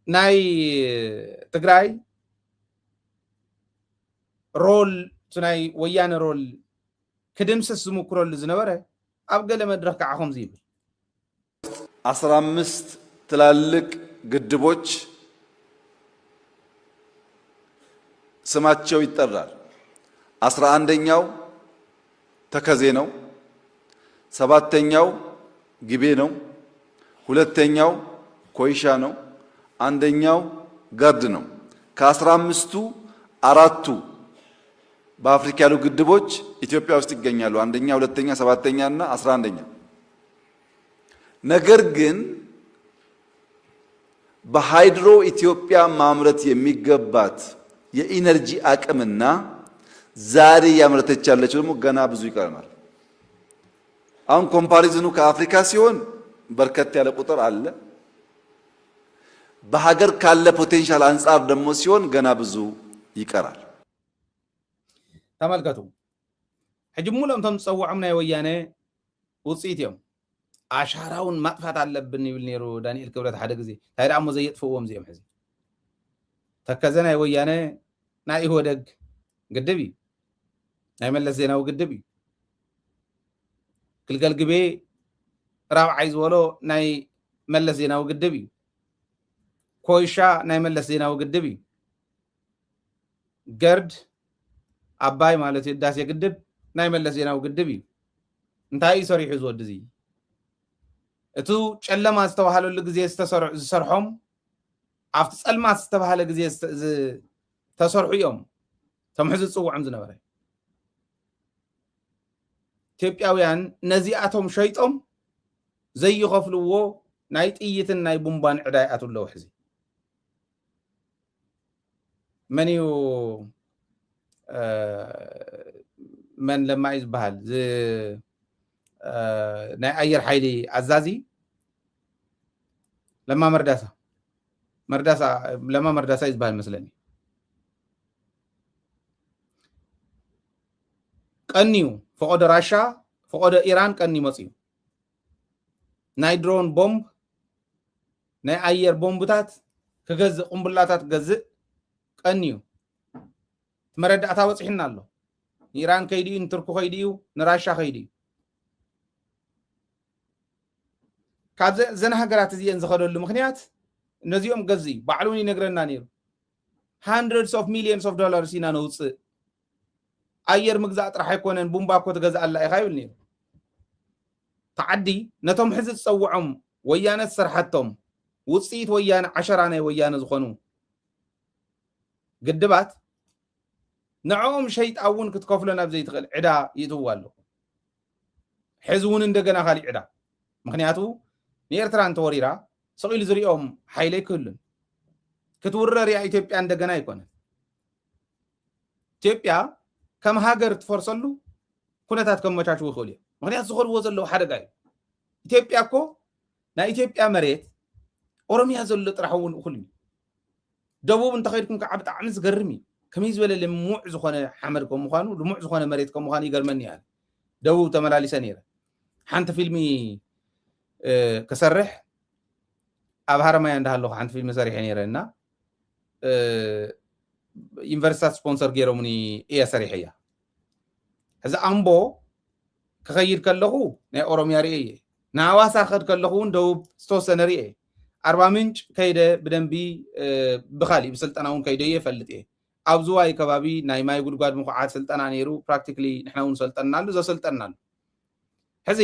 ናይ ትግራይ ሮል፣ እቲ ናይ ወያነ ሮል ክድምስስ ዝምክረሉ ዝነበረ ኣብ ገለ መድረኽ ከዓ ከምዚ ይብል። አስራ አምስት ትላልቅ ግድቦች ስማቸው ይጠራል። አስራ አንደኛው ተከዜ ነው። ሰባተኛው ግቤ ነው። ሁለተኛው ኮይሻ ነው። አንደኛው ገርድ ነው። ከአስራ አምስቱ አራቱ በአፍሪካ ያሉ ግድቦች ኢትዮጵያ ውስጥ ይገኛሉ። አንደኛ፣ ሁለተኛ፣ ሰባተኛ እና አስራ አንደኛ። ነገር ግን በሃይድሮ ኢትዮጵያ ማምረት የሚገባት የኢነርጂ አቅምና ዛሬ ያመረተች ያለችው ደግሞ ገና ብዙ ይቀረናል። አሁን ኮምፓሪዝኑ ከአፍሪካ ሲሆን በርከት ያለ ቁጥር አለ። በሀገር ካለ ፖቴንሻል አንጻር ደግሞ ሲሆን ገና ብዙ ይቀራል። ተመልከቱ። ሕጂ ሙሉኦም እቶም ዝፀውዖም ናይ ወያነ ውፅኢት እዮም። ኣሻራውን ማጥፋት ኣለብን ይብል ነይሩ ዳንኤል ክብረት ሓደ ግዜ። እንታይ ደኣ እሞ ዘየጥፍእዎም እዚኦም ሕዚ? ተከዘ ናይ ወያነ ናይ ኢህወደግ ግድብ እዩ። ናይ መለስ ዜናዊ ግድብ እዩ። ግልገል ግቤ ራብዓይ ዝበሎ ናይ መለስ ዜናዊ ግድብ እዩ። ኮይሻ ናይ መለስ ዜናዊ ግድብ እዩ። ገርድ ኣባይ ማለት እዩ፣ ህዳሴ ግድብ ናይ መለስ ዜናዊ ግድብ እዩ። እንታይ እዩ ሰሪሑ እዚ ወዲ እዚ? እቱ ጨለማ ዝተባሃለሉ ግዜ ዝተሰርሑ፣ ዝሰርሖም ኣብቲ ጸልማት ዝተባሃለ ግዜ ዝተ-፣ ዝተሰርሑ እዮም። እቶም ሕዚ ዝጽውዖም ዝነበረ። ኢትዮጵያውያን ነዚኣቶም ሸይጦም ዘይኸፍልዎ ናይ ጥይትን ናይ ቡምባን ዕዳ ይኣትዉ ኣለዉ ሕዚ። መን እዩ፣ እ፣ መን ለማ እዩ ዝበሃል? ዝ-፣ እ፣ ናይ ኣየር ሓይሊ ኣዛዚ ለማ መርዳሳ። መርዳሳ፣ ለማ መርዳሳ እዩ ዝበሃል መስለኒ። ቀንዩ፣ ፈቐዶ ራሻ፣ ፈቐዶ ኢራን ቀንዩ መጽዩ። ናይ ድሮን ቦምብ፣ ናይ ኣየር ቦምብታት ክገዝእ፣ ቁምቡላታት ክገዝእ ቀንዩ። እቲ መረዳእታ በጺሑና ኣሎ። ንኢራን ከይዱ እዩ፣ ንቱርኪ ከይዱ እዩ፣ ንራሻ ከይዱ እዩ። ካብ ዘ-፣ ዘን ሃገራት እዚአን ዝኸደሉ ምኽንያት ነዚኦም ገዝእ እዩ። ባዕሉ እውን ይነግረና ነይሩ። Hundreds of millions of dollars ኢና ነውፅእ። ኣየር ምግዛእ ጥራሕ ኣይኮነን፣ ቡምባ እኮ ትገዝኣላ ኢኻ ይብል ነይሩ። እቲ ዓዲ ነቶም ሕዚ ዝፀውዖም ወያነ ዝሰርሓቶም ውፅኢት ወያነ፣ ዓሸራ ናይ ወያነ ዝኾኑ ግድባት ንዕኦም ሸይጣ እውን ክትከፍሎ ናብ ዘይትኽእል ዕዳ ይእትውዋ ኣሎ። ሕዚ እውን እንደገና ካሊእ ዕዳ። ምኽንያቱ ንኤርትራ እንተወሪራ ስቕ ኢሉ ዝሪኦም ሓይሊ ኣይክህሉን። ክትውረር እያ ኢትዮጵያ እንደገና ኣይኮነን። ኢትዮጵያ ከም ሃገር ትፈርሰሉ ኩነታት ከመቻችዉ ይኽእሉ እዮም። ምኽንያቱ ዝኸድዎ ዘለዉ ሓደጋ እዩ። ኢትዮጵያ እኮ ናይ ኢትዮጵያ መሬት ኦሮሚያ ዘሎ ጥራሕ እውን እኹል እዩ። ደቡብ እንተኸይድኩም ከዓ ብጣዕሚ ዝገርም እዩ። ከመይ ዝበለ ልሙዕ ዝኾነ ሓመድ ከም ምዃኑ፣ ልሙዕ ዝኾነ መሬት ከም ምዃኑ ይገርመኒ እያ። ደቡብ ተመላሊሰ ነይረ። ሓንቲ ፊልሚ፣ እ፣ ክሰርሕ ኣብ ሃረማያ እንዳሃለኹ ሓንቲ ፊልሚ ሰሪሐ ነይረ እና፣ እ፣ ዩኒቨርሲታት ስፖንሰር ገይሮምኒ እየ ሰሪሐያ። ሕዚ ኣምቦ ክኸይድ ከለኹ ናይ ኦሮሚያ ርእየ እየ። ንሃዋሳ ክኸድ ከለኹ እውን ደቡብ ዝተወሰነ ርእየ። ኣርባ ምንጭ ከይደ ብደንቢ፣ እ፣ ብኻሊእ ብስልጠና እውን ከይደ እየ እፈልጥ እየ። ኣብ ዝዋይ ከባቢ ናይ ማይ ጉድጓድ ምኹዓት ስልጠና ነይሩ። ፕራክቲክሊ ንሕና እውን ሰልጠናሉ፣ ዘሰልጠናሉ። ሕዚ፣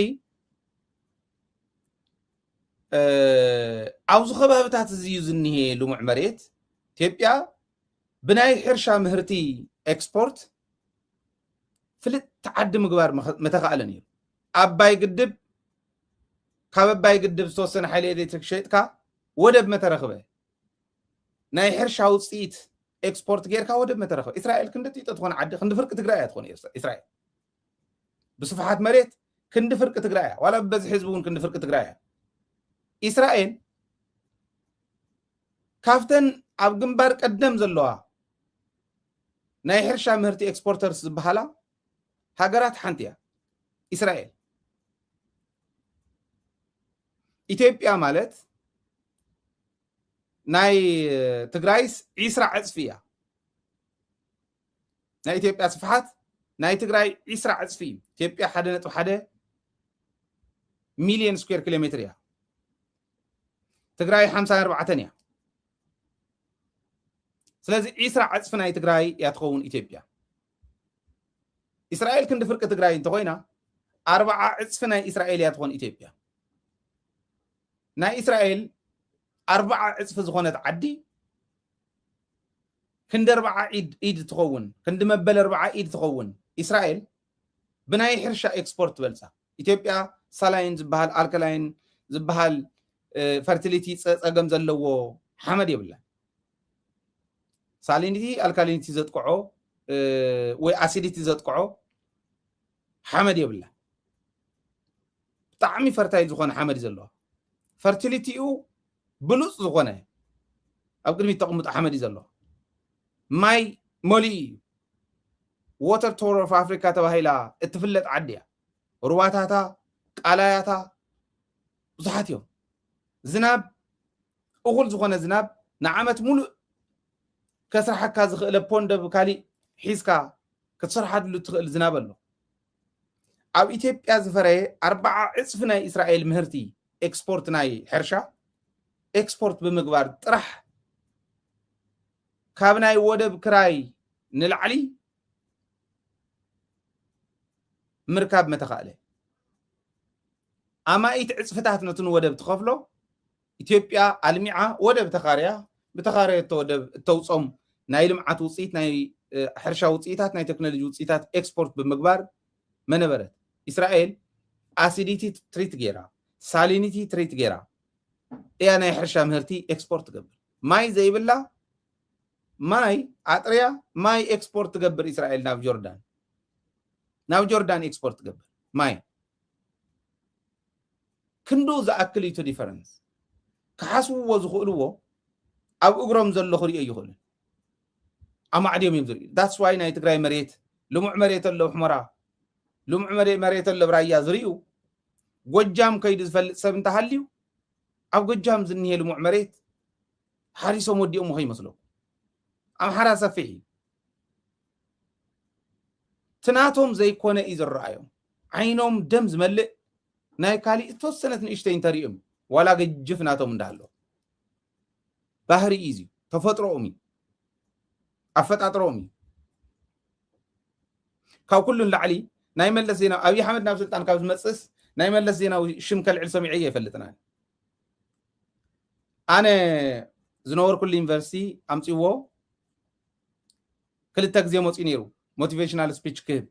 እ፣ ኣብዚ ከባብታት እዚ እዩ ዝኒሄ ልሙዕ መሬት። ኢትዮጵያ ብናይ ሕርሻ ምህርቲ ኤክስፖርት ፍልጥቲ ዓዲ ምግባር መኸ-፣ መተኻእለ ነይሩ። ኣባይ ግድብ፣ ካብ ኣባይ ግድብ ዝተወሰነ ሓይሊ ኤሌክትሪክ ሸይጥካ ወደብ መተረኽበ። ናይ ሕርሻ ውፅኢት ኤክስፖርት ጌርካ ወደብ መተረኽበ። እስራኤል ክንዲ ጢጦ ትኾን ዓዲ፣ ክንዲ ፍርቂ ትግራይ እያ ትኾን እስ-፣ እስራኤል። ብስፍሓት መሬት ክንዲ ፍርቂ ትግራይ እያ። ዋላ ብበዝሒ ህዝቢ እውን ክንዲ ፍርቂ ትግራይ እያ። እስራኤል ካብተን ኣብ ግንባር ቀደም ዘለዋ ናይ ሕርሻ ምህርቲ ኤክስፖርተርስ ዝበሃላ ሃገራት ሓንቲ እያ እስራኤል። ኢትዮጵያ ማለት ናይ ትግራይስ ዒስራ ዕፅፊ እያ። ናይ ኢትዮጵያ ስፍሓት ናይ ትግራይ ዒስራ ዕፅፊ እዩ። ኢትዮጵያ ሓደ ነጥቢ ሓደ ሚሊዮን ስኩዌር ኪሎ ሜትር እያ። ትግራይ ሓምሳን ኣርባዕተን እያ። ስለዚ ዒስራ ዕፅፊ ናይ ትግራይ እያ ትኸውን ኢትዮጵያ። እስራኤል ክንዲ ፍርቂ ትግራይ እንተኾይና ኣርባዓ ዕፅፊ ናይ እስራኤል እያ ትኾን ኢትዮጵያ። ናይ እስራኤል ኣርባዓ ዕፅፊ ዝኾነት ዓዲ ክንዲ ኣርባዓ ኢድ ኢድ ትኸውን፣ ክንዲ መበል ኣርባዓ ኢድ ትኸውን እስራኤል ብናይ ሕርሻ ኤክስፖርት ትበልፃ። ኢትዮጵያ ሳላይን ዝበሃል ኣልካላይን ዝበሃል ፈርቲሊቲ ፀገም ዘለዎ ሓመድ የብላን። ሳሊኒቲ ኣልካሊኒቲ ዘጥቅዖ ወይ ኣሲዲቲ ዘጥቅዖ ሓመድ የብላን። ብጣዕሚ ፈርታይል ዝኾነ ሓመድ እዩ ዘለዋ። ፈርቲሊቲኡ ብሉፅ ዝኾነ ኣብ ቅድሚት ተቕምጦ ሓመድ እዩ ዘለዋ። ማይ መሊኡ እዩ። Water Tower of Africa ተባሂላ እትፍለጥ ዓዲ እያ። ሩባታታ፣ ቃላያታ ብዙሓት እዮም። ዝናብ፣ እኹል ዝኾነ ዝናብ ንዓመት ሙሉእ ከስርሓካ ዝኽእል ፖንደ ብካሊእ ሒዝካ ክትሰርሓሉ ትኽእል ዝናብ ኣሎ። ኣብ ኢትዮጵያ ዝፈረየ ኣርባዓ ዕፅፊ ናይ እስራኤል ምህርቲ ኤክስፖርት ናይ ሕርሻ ኤክስፖርት ብምግባር ጥራሕ ካብ ናይ ወደብ ክራይ ንላዕሊ ምርካብ መተኻእለ። ኣማኢት ዕፅፍታት ነቲ ንወደብ ትኸፍሎ ኢትዮጵያ ኣልሚዓ ወደብ ተኻርያ ብተኻረየቶ ወደብ እተውፆም ናይ ልምዓት ውፅኢት ናይ ሕርሻ ውፅኢታት ናይ ቴክኖሎጂ ውፅኢታት ኤክስፖርት ብምግባር መነበረት። እስራኤል ኣሲዲቲ ትሪት ገይራ ሳሊኒቲ ትሪት ገይራ እያ ናይ ሕርሻ ምህርቲ ኤክስፖርት ትገብር። ማይ ዘይብላ ማይ ኣጥርያ ማይ ኤክስፖርት ትገብር እስራኤል ናብ ጆርዳን ናብ ጆርዳን ኤክስፖርት ትገብር ማይ ክንዱ ዝኣክል እዩ እቲ ዲፈረንስ። ክሓስብዎ ዝኽእልዎ ኣብ እግሮም ዘሎ ክሪኦ ይኽእልን ኣማዕድዮም እዮም ዝርእዩ። That's why ናይ ትግራይ መሬት ልሙዕ መሬት ኣሎ ሕመራ ልሙዕ መሬት ኣሎ ብራያ ዝርእዩ ጎጃም ከይዱ ዝፈልጥ ሰብ እንተሃልዩ ኣብ ጎጃም ዝኒሄ ልሙዕ መሬት ሓሪሶም ወዲኦም ከይመስለኩም። ኣምሓራ ሰፊሕ እዩ። ትናቶም ዘይኮነ እዩ ዝረኣዮም። ዓይኖም ደም ዝመልእ ናይ ካሊእ ዝተወሰነት ንእሽተይ እንተሪኦም ዋላ ገጅፍ ናቶም እንዳሃሎ ባህሪ እዩ ተፈጥሮኦም እዩ ኣፈጣጥሮኦም እዩ። ካብ ኩሉ ንላዕሊ ናይ መለስ ዜናዊ ኣብይ ኣሕመድ ናብ ስልጣን ካብ ዝመፅእስ ናይ መለስ ዜናዊ ሽም ከልዕል ሰሚዐ እየ ይፈልጥና። ኣነ ዝነበርኩሉ ዩኒቨርሲቲ ኣምፅዎ ክልተ ግዜ መፅኡ ነይሩ። ሞቲቬሽናል ስፒች ክህብ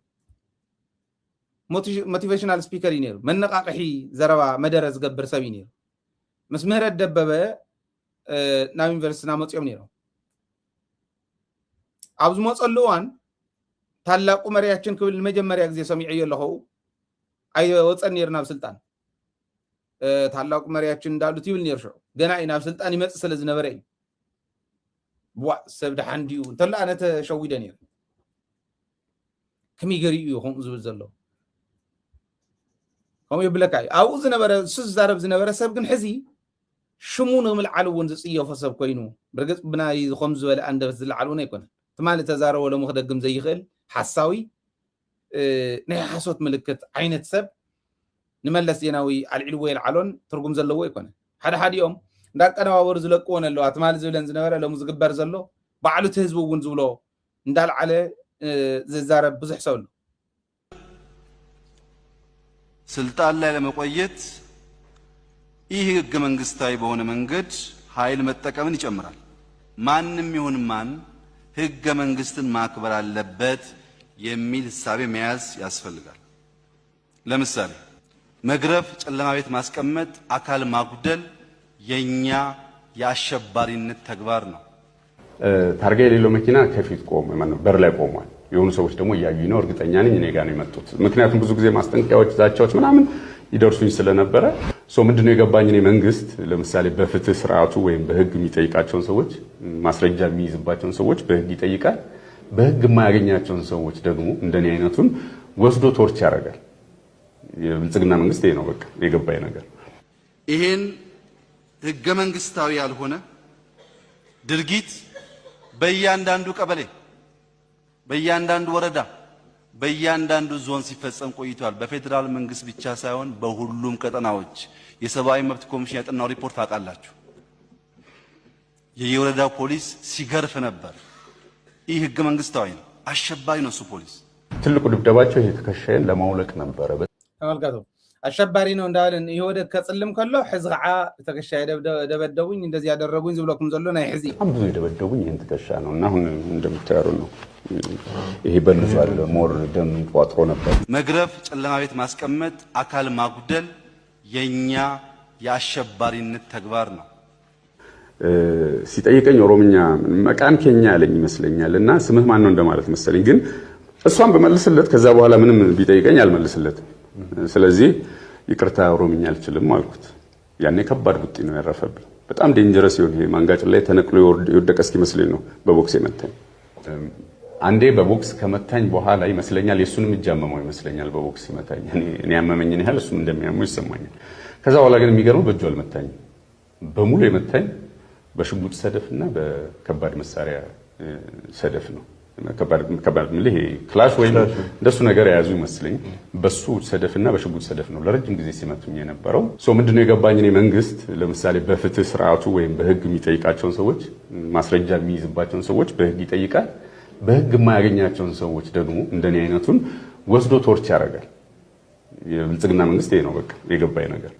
ሞቲቬሽናል ስፒከር እዩ ነይሩ። መነቃቅሒ ዘረባ መደረ ዝገብር ሰብ እዩ ነይሩ። ምስ ምህረት ደበበ ናብ ዩኒቨርሲቲና መፅኦም ነይሮም። ኣብ ዝመፀሉ እዋን ታላቁ መሪያችን ክብል ንመጀመርያ ግዜ ሰሚዐዮ ኣለኸው ኣይወፀን ነይሩ ናብ ስልጣን። ታላቁ መሪያችን እንዳሉት ይብል ነይሩ ሽዑ ገና እዩ ናብ ስልጣን ይመፅእ ስለ ዝነበረ እዩ። ዋ ሰብ ደሓን ድዩ እንተላ ኣነ ተሸዊደ ነይረ። ከመይ ገሪኡ እዩ ከምኡ ዝብል ዘሎ ከምኡ ይብለካ እዩ። ኣብኡ ዝነበረ እሱ ዝዛረብ ዝነበረ ሰብ ግን ሕዚ ሽሙ ንምልዓል እውን ዝፅየፎ ሰብ ኮይኑ ብርግፅ ብናይ ከም ዝበለ ኣንደበት ዝለዓል እውን ኣይኮነን። ትማሊ ተዛረቦ ሎሚ ክደግም ዘይኽእል ሓሳዊ ናይ ሓሶት ምልክት ዓይነት ሰብ ንመለስ ዜናዊ ኣልዒልዎ የልዓሎን ትርጉም ዘለዎ ኣይኮነን። ሓደ ሓዲኦም እንዳቀነባበሩ ዝለቅዎ ኣለዋ ትማሊ ዝብለን ዝነበረ ሎሚ ዝግበር ዘሎ ባዕሉ እቲ ህዝቢ እውን ዝብሎ እንዳልዓለ ዝዛረብ ብዙሕ ሰብ ኣሎ። ስልጣን ላይ ለመቆየት ይህ ህገ መንግስታዊ በሆነ መንገድ ኃይል መጠቀምን ይጨምራል። ማንም ይሁን ማን ህገ መንግስትን ማክበር አለበት የሚል እሳቤ መያዝ ያስፈልጋል። ለምሳሌ መግረፍ፣ ጨለማ ቤት ማስቀመጥ፣ አካል ማጉደል የኛ የአሸባሪነት ተግባር ነው። ታርጋ የሌለው መኪና ከፊት ቆመ፣ ማነው በር ላይ ቆሟል። የሆኑ ሰዎች ደግሞ እያዩኝ ነው፣ እርግጠኛ ነኝ እኔ ጋር ነው የመጡት። ምክንያቱም ብዙ ጊዜ ማስጠንቀቂያዎች፣ ዛቻዎች ምናምን ይደርሱኝ ስለነበረ so ምንድነው የገባኝ እኔ መንግስት ለምሳሌ በፍትህ ስርዓቱ ወይም በህግ የሚጠይቃቸውን ሰዎች ማስረጃ የሚይዝባቸውን ሰዎች በህግ ይጠይቃል። በህግ የማያገኛቸውን ሰዎች ደግሞ እንደኔ አይነቱን ወስዶ torch ያደርጋል። የብልጽግና መንግስት ይሄ ነው በቃ የገባኝ ነገር። ይሄን ህገ መንግስታዊ ያልሆነ ድርጊት በእያንዳንዱ ቀበሌ፣ በእያንዳንዱ ወረዳ፣ በእያንዳንዱ ዞን ሲፈጸም ቆይቷል። በፌዴራል መንግስት ብቻ ሳይሆን በሁሉም ቀጠናዎች። የሰብአዊ መብት ኮሚሽን ያጠናው ሪፖርት ታውቃላችሁ። የየወረዳው ፖሊስ ሲገርፍ ነበር። ይህ ህገ መንግስታዊ ነው። አሸባሪ ነው እሱ ፖሊስ። ትልቁ ድብደባቸው ይሄ ትከሻዬን ለማውለቅ ነበረ። ተመልከቱ፣ አሸባሪ ነው እንዳለን ኢህወደግ ከጽልም ከሎ ሕዚ ከዓ ተከሻ ደበደቡኝ፣ እንደዚህ ያደረጉኝ ዝብለኩም ዘሎ ናይ ሕዚ። በጣም ብዙ የደበደቡኝ ይህን ትከሻ ነው እና አሁን እንደምታየሩ ነው። ይሄ በልቷል፣ ሞር ደም ቋጥሮ ነበር። መግረፍ፣ ጨለማ ቤት ማስቀመጥ፣ አካል ማጉደል የኛ የአሸባሪነት ተግባር ነው። ሲጠይቀኝ ኦሮምኛ መቃን ኬኛ ያለኝ ይመስለኛል እና ስምህ ማን ነው እንደማለት መሰለኝ። ግን እሷን በመልስለት ከዛ በኋላ ምንም ቢጠይቀኝ አልመልስለትም። ስለዚህ ይቅርታ ኦሮምኛ አልችልም አልኩት። ያኔ ከባድ ቡጢ ነው ያረፈብኝ። በጣም ዴንጀረስ የሆነ ይሄ ማንጋጭ ላይ ተነቅሎ የወደቀ እስኪመስለኝ ነው በቦክስ የመታኝ። አንዴ በቦክስ ከመታኝ በኋላ ይመስለኛል የእሱንም እጅ አመመው ይመስለኛል በቦክስ ሲመታኝ። እኔ ያመመኝን ያህል እሱም እንደሚያመው ይሰማኛል። ከዛ በኋላ ግን የሚገርመው በእጁ አልመታኝም። በሙሉ የመታኝ በሽጉጥ ሰደፍና በከባድ መሳሪያ ሰደፍ ነው። ከባድ ምልህ ክላሽ ወይም እንደሱ ነገር የያዙ ይመስለኝ። በሱ ሰደፍና በሽጉጥ ሰደፍ ነው ለረጅም ጊዜ ሲመቱኝ የነበረው። ምንድነው የገባኝ እኔ መንግስት ለምሳሌ በፍትህ ስርዓቱ ወይም በህግ የሚጠይቃቸውን ሰዎች፣ ማስረጃ የሚይዝባቸውን ሰዎች በህግ ይጠይቃል። በህግ የማያገኛቸውን ሰዎች ደግሞ እንደኔ አይነቱን ወስዶ ቶርች ያደርጋል። የብልጽግና መንግስት ይሄ ነው በቃ የገባኝ ነገር።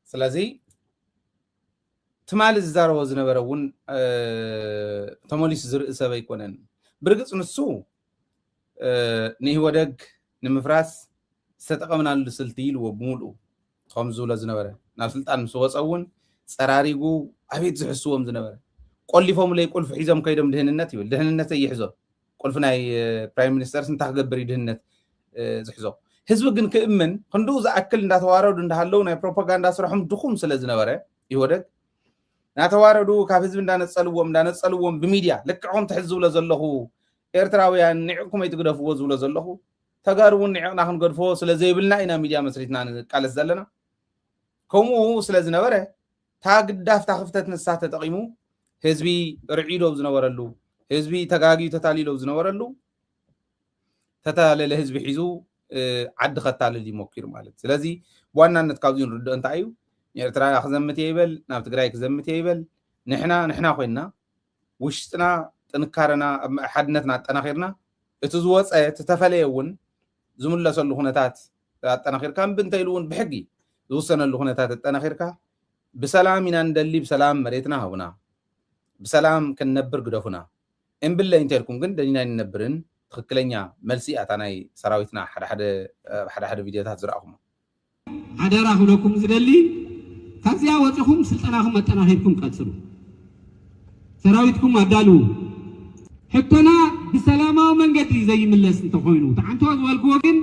ስለዚህ ትማሊ ዝዛረቦ ዝነበረ እውን ተመሊሱ ዝርኢ ሰብ ኣይኮነን። ብርግፅ ንሱ ንኢህወደግ ንምፍራስ ዝተጠቐምናሉ ስልቲ ኢልዎ ብምሉኡ ከም ዝብሎ ዝነበረ ናብ ስልጣን ምስ ወፀ እውን ፀራሪጉ ኣቤት ዝሕስዎም ዝነበረ ቆሊፎምለይ ቁልፊ ሒዞም ከይዶም ድህንነት ይብል። ድህንነት ኣይሕዞ ቁልፊ ናይ ፕራይም ሚኒስተርስ እንታይ ክገብር እዩ ድህነት ዝሕዞ? ህዝቢ ግን ክእምን ክንድኡ ዝኣክል እንዳተዋረዱ እንዳሃለዉ ናይ ፕሮፓጋንዳ ስርሖም ድኹም ስለ ዝነበረ ኢህወደግ እናተዋረዱ ካብ ህዝቢ እንዳነፀልዎም እንዳነፀልዎም ብሚድያ ልክዕኹም ትሕዝ ዝብሎ ዘለኹ ኤርትራውያን ንዕቕኩም ኣይትግደፍዎ ዝብሎ ዘለኹ ተጋሩ እውን ንዕቕና ክንገድፎ ስለ ዘይብልና ኢና ሚድያ መስሪትና ንቃለስ ዘለና። ከምኡ ስለ ዝነበረ እታ ግዳፍታ ክፍተት ንሳ ተጠቒሙ ህዝቢ ርዒዶ ዝነበረሉ ህዝቢ ተጋግዩ ተታሊሎ ዝነበረሉ ተታለለ ህዝቢ ሒዙ ዓዲ ከታልል ይሞኪር ማለት። ስለዚ ብዋናነት ካብዚ ንርድኦ እንታይ እዩ? ንኤርትራ ክዘምት እየ ይበል፣ ናብ ትግራይ ክዘምት እየ ይበል፣ ንሕና ንሕና ኮይንና ውሽጥና ጥንካረና ሓድነትና ኣጠናኺርና እቲ ዝወፀ እቲ ተፈለየ እውን ዝምለሰሉ ኩነታት ኣጠናኺርካ እምቢ እንተኢሉ እውን ብሕጊ ዝውሰነሉ ኩነታት ኣጠናኺርካ ብሰላም ኢና ንደሊ፣ ብሰላም መሬትና ሃቡና፣ ብሰላም ክንነብር ግደፉና። እምብለይ እንተልኩም ግን ደኒና ኣይንነብርን። ትኽክለኛ መልሲ ኣታ ናይ ሰራዊትና ሓደ ሓደ ቪድዮታት ዝረኣኹሞ። ሓደራ ክብለኩም ዝደሊ ካብዚኣ ወፂኹም ስልጠናኹም ኣጠናኺርኩም ቀፅሉ። ሰራዊትኩም ኣዳልዉ። ሕቶና ብሰላማዊ መንገዲ ዘይምለስ እንተኾይኑ ተዓንቶ ዝበልክዎ ግን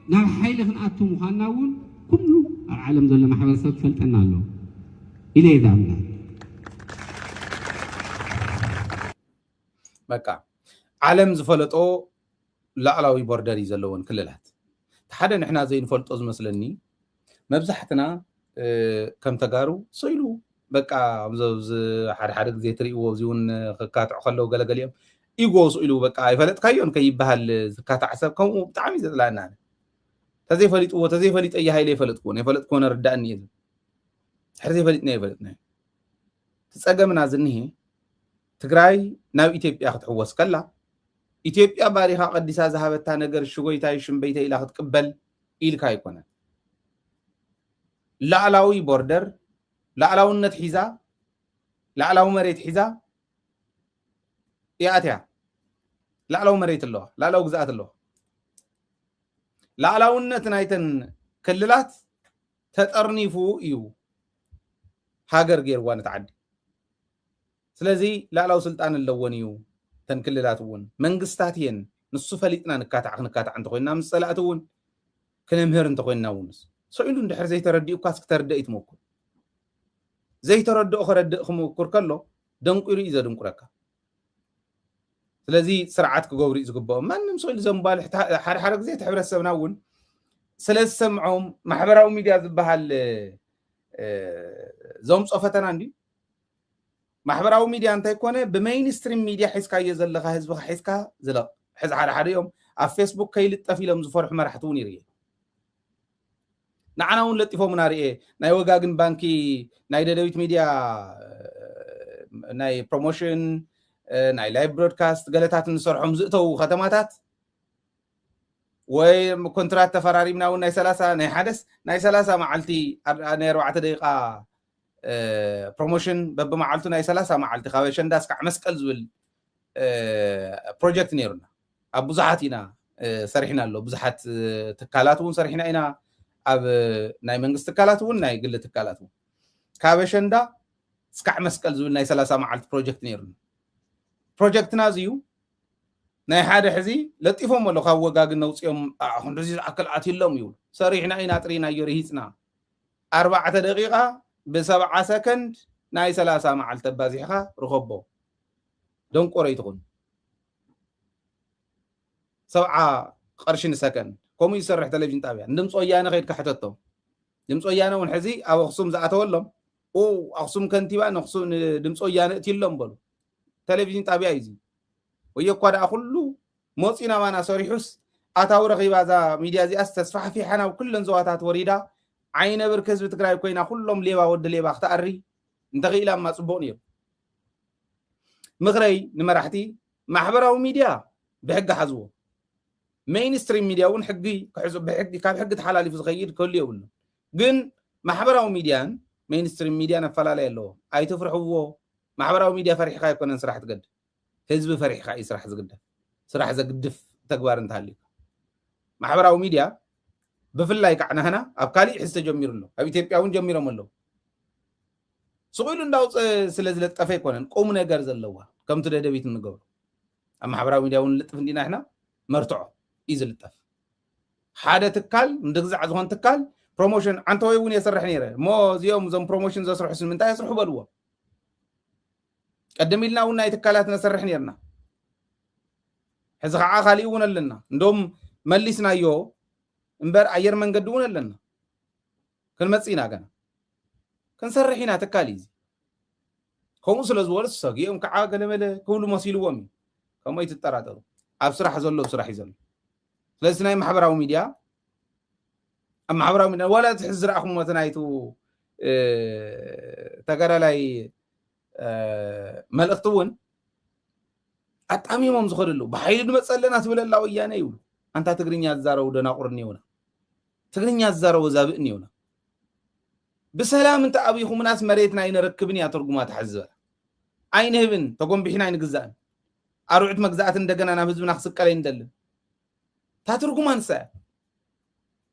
ናብ ሓይሊ ክንኣቱ ምዃንና እውን ኩሉ ኣብ ዓለም ዘሎ ማሕበረሰብ ክፈልጠና ኣሎ ኢለ ይዛምና። በቃ ዓለም ዝፈለጦ ላዕላዊ ቦርደር እዩ ዘለወን ክልላት። ሓደ ንሕና ዘይንፈልጦ ዝመስለኒ መብዛሕትና ከም ተጋሩ ስኢሉ በቃ ኣብዚ ሓደ ሓደ ግዜ ትርእይዎ እዚ እውን ክካትዑ ከለዉ ገለገሊኦም ኢጎ ስኢሉ በቃ ኣይፈለጥካዮን ከይበሃል ዝካታዕ ሰብ ከምኡ ብጣዕሚ ዘፅላእና። ተዘይፈሊጥዎ ተዘይፈሊጠ እየ ሃይለ ይፈለጥኩዎ ናይ ፈለጥኩዎ ነርዳእኒ እየ። ድሕሪ ዘይፈሊጥና ይፈለጥና። እቲ ፀገምና ዝኒሄ ትግራይ ናብ ኢትዮጵያ ክትሕወስ ከላ ኢትዮጵያ ባሪኻ ቀዲሳ ዝሃበታ ነገር ሽጎይታይ ሽምበይተ ኢላ ክትቅበል ኢልካ ኣይኮነን። ላዕላዊ ቦርደር ላዕላውነት ሒዛ ላዕላዊ መሬት ሒዛ ይኣትያ። ላዕላዊ መሬት ኣለዋ፣ ላዕላዊ ግዝኣት ኣለዋ። ላዕላውነት ናይተን ክልላት ተጠርኒፉ እዩ ሃገር ገይርዋ ነቲ ዓዲ። ስለዚ ላዕላዊ ስልጣን ኣለወን እዩ። እተን ክልላት እውን መንግስታት እየን። ንሱ ፈሊጥና ንካታዕ ክንካታዕ እንተኮይንና ምስ ፀላእቲ እውን ክነምህር እንተኮይንና እውን ስኢሉ እንድሕር ዘይተረዲኡካስ ክተርድእ ይትመኩር ዘይተረድኦ ከረድእ ክምኩር ከሎ ደንቁሩ እዩ ዘድንቁረካ። ስለዚ ስርዓት ክገብሩ እዩ ዝግብኦም። ማንም ስኢሉ ዘንባልሕ ሓደ ሓደ ግዜ እቲ ሕብረተሰብና እውን ስለ ዝሰምዖም ማሕበራዊ ሚድያ ዝበሃል ዘምፆ ፈተና እንዲ ማሕበራዊ ሚድያ እንታይ ኮነ ብሜይንስትሪም ሚድያ ሒዝካዮ ዘለካ ህዝብካ ሒዝካ ዝለቕ። ሕዚ ሓደ ሓደ እዮም ኣብ ፌስቡክ ከይልጠፍ ኢሎም ዝፈርሑ መራሕቲ እውን ይርኢ። ንዓና እውን ለጢፎምና ርኤ። ናይ ወጋግን ባንኪ፣ ናይ ደደቢት ሚድያ ናይ ፕሮሞሽን፣ ናይ ላይቭ ብሮድካስት ገለታት ንሰርሖም ዝእተው ከተማታት ወይ ኮንትራት ተፈራሪምና እውን ናይ ሰላሳ ናይ ሓደስ ናይ ሰላሳ መዓልቲ ናይ ኣርባዕተ ደቂቃ ፕሮሞሽን በብመዓልቱ ናይ ሰላሳ መዓልቲ ካብ ኣሸንዳ እስካዕ መስቀል ዝብል ፕሮጀክት ነይሩና። ኣብ ብዙሓት ኢና ሰሪሕና ኣሎ። ብዙሓት ትካላት እውን ሰሪሕና ኢና። ኣብ ናይ መንግስቲ ትካላት እውን ናይ ግሊ ትካላት እውን ካብ ኣሸንዳ እስካዕ መስቀል ዝብል ናይ ሰላሳ መዓልቲ ፕሮጀክት ነይሩና። ፕሮጀክትና እዚ እዩ። ናይ ሓደ ሕዚ ለጢፎም ኣሎ ካብ ወጋግን ነውፅኦም ክንድዚ ዝኣክል ኣትሎም ይብሉ። ሰሪሕና ኢና ጥሪናዮ ርሂፅና። ኣርባዕተ ደቂቃ ብሰብዓ ሰከንድ ናይ ሰላሳ መዓልቲ ኣባዚሕካ ርኸቦ። ደንቆሮ ይትኹን። ሰብዓ ቅርሺ ንሰከንድ። ከምኡ ይሰርሕ ቴሌቪዥን ጣብያ። ንድምፂ ወያነ ከይድካ ሕተቶ። ድምፂ ወያነ እውን ሕዚ ኣብ ኣኽሱም ዝኣተወሎም፣ ኡ፣ ኣኽሱም ከንቲባ ንድምፂ ወያነ እትሎም በሉ። ቴሌቪዥን ጣብያ እዩ እዚ። ወዮ እኳ ደኣ ኩሉ መፂኡ ናባና ሰሪሑስ ኣታዊ ረኺባ እዛ ሚድያ እዚኣስ ተስፋሕፊሓ ናብ ኩለን ዞባታት ወሪዳ ዓይነ ብርክ ህዝቢ ትግራይ ኮይና ኩሎም ሌባ ወዲ ሌባ ክትኣሪ እንተኽኢላ እማ ፅቡቕ ነይሩ። ምኽረይ ንመራሕቲ ማሕበራዊ ሚድያ ብሕጊ ሓዝዎ። ሜይንስትሪም ሚድያ እውን ሕጊ ክሕዙ ብሕጊ ካብ ሕጊ ተሓላሊፉ ዝኸይድ ክህሉ የብሉ። ግን ማሕበራዊ ሚድያን ሜይንስትሪም ሚድያን ኣፈላለይ ኣለዎ። ኣይትፍርሕዎ። ማሕበራዊ ሚድያ ፈሪሕካ ኣይኮነን ስራሕ ትገድፍ። ህዝቢ ፈሪሕካ እዩ ስራሕ ዝግደፍ። ስራሕ ዘግድፍ ተግባር እንተሃልዩ ማሕበራዊ ሚድያ ብፍላይ ከዓ ናህና ኣብ ካሊእ ሕዚ ተጀሚሩ ኣሎ። ኣብ ኢትዮጵያ እውን ጀሚሮም ኣለዉ። ስቕ ኢሉ እንዳውፀ ስለ ዝለጠፈ ኣይኮነን ቁም ነገር ዘለዋ ከምቲ ደደቢት እንገብሮ ኣብ ማሕበራዊ ሚድያ እውን ንልጥፍ እንዲና ንሕና መርትዖ እዩ ዝልጠፍ። ሓደ ትካል ንድግዛዕ ዝኾን ትካል ፕሮሞሽን ዓንተወይ እውን የስርሕ ነይረ እሞ እዚኦም እዞም ፕሮሞሽን ዘስርሑ ስምንታይ የስርሑ በልዎም። ቀደም ኢልና እውን ናይ ትካላት ነሰርሕ ነርና። ሕዚ ከዓ ካሊእ እውን ኣለና። እንደውም መሊስናዮ እምበር ኣየር መንገዲ እውን ኣለና። ክንመጽእ ኢና ገና። ክንሰርሕ ኢና ትካል እዩ። ከምኡ ስለ ዝበሉ ሰጊኦም ከዓ ገለመለ ክብሉ መሲልዎም እዩ። ከምኡ ኣይትጠራጠሩ። ኣብ ስራሕ ዘሎ ስራሕ እዩ ዘሎ። ስለዚ ናይ ማሕበራዊ ሚድያ ኣብ ማሕበራዊ ሚድያ ዋላ እቲ ዝረኣኹሞ እቲ ናይቱ ተጋዳላይ መልእኽቲ እውን ኣጣሚሞም ዝኸዱ ኣለዉ። ብሓይሊ ንመፀ ኣለና ትብል ኣላ ወያነ ይብሉ። ኣንታ ትግርኛ ዝዛረቡ ደናቁር እኒውና፣ ትግርኛ ዝዛረቡ ዛብእ እኒውና። ብሰላም እንተ ኣብይኹምናስ መሬትና ኣይነረክብን እያ ትርጉማ ትሕዝበ። ኣይንህብን፣ ተጎንቢሕና ኣይንግዛእን። ኣርዑት መግዛእቲ እንደገና ናብ ህዝብና ክስቀል ኣይንደልን። እታ ትርጉማ ንሳ እያ።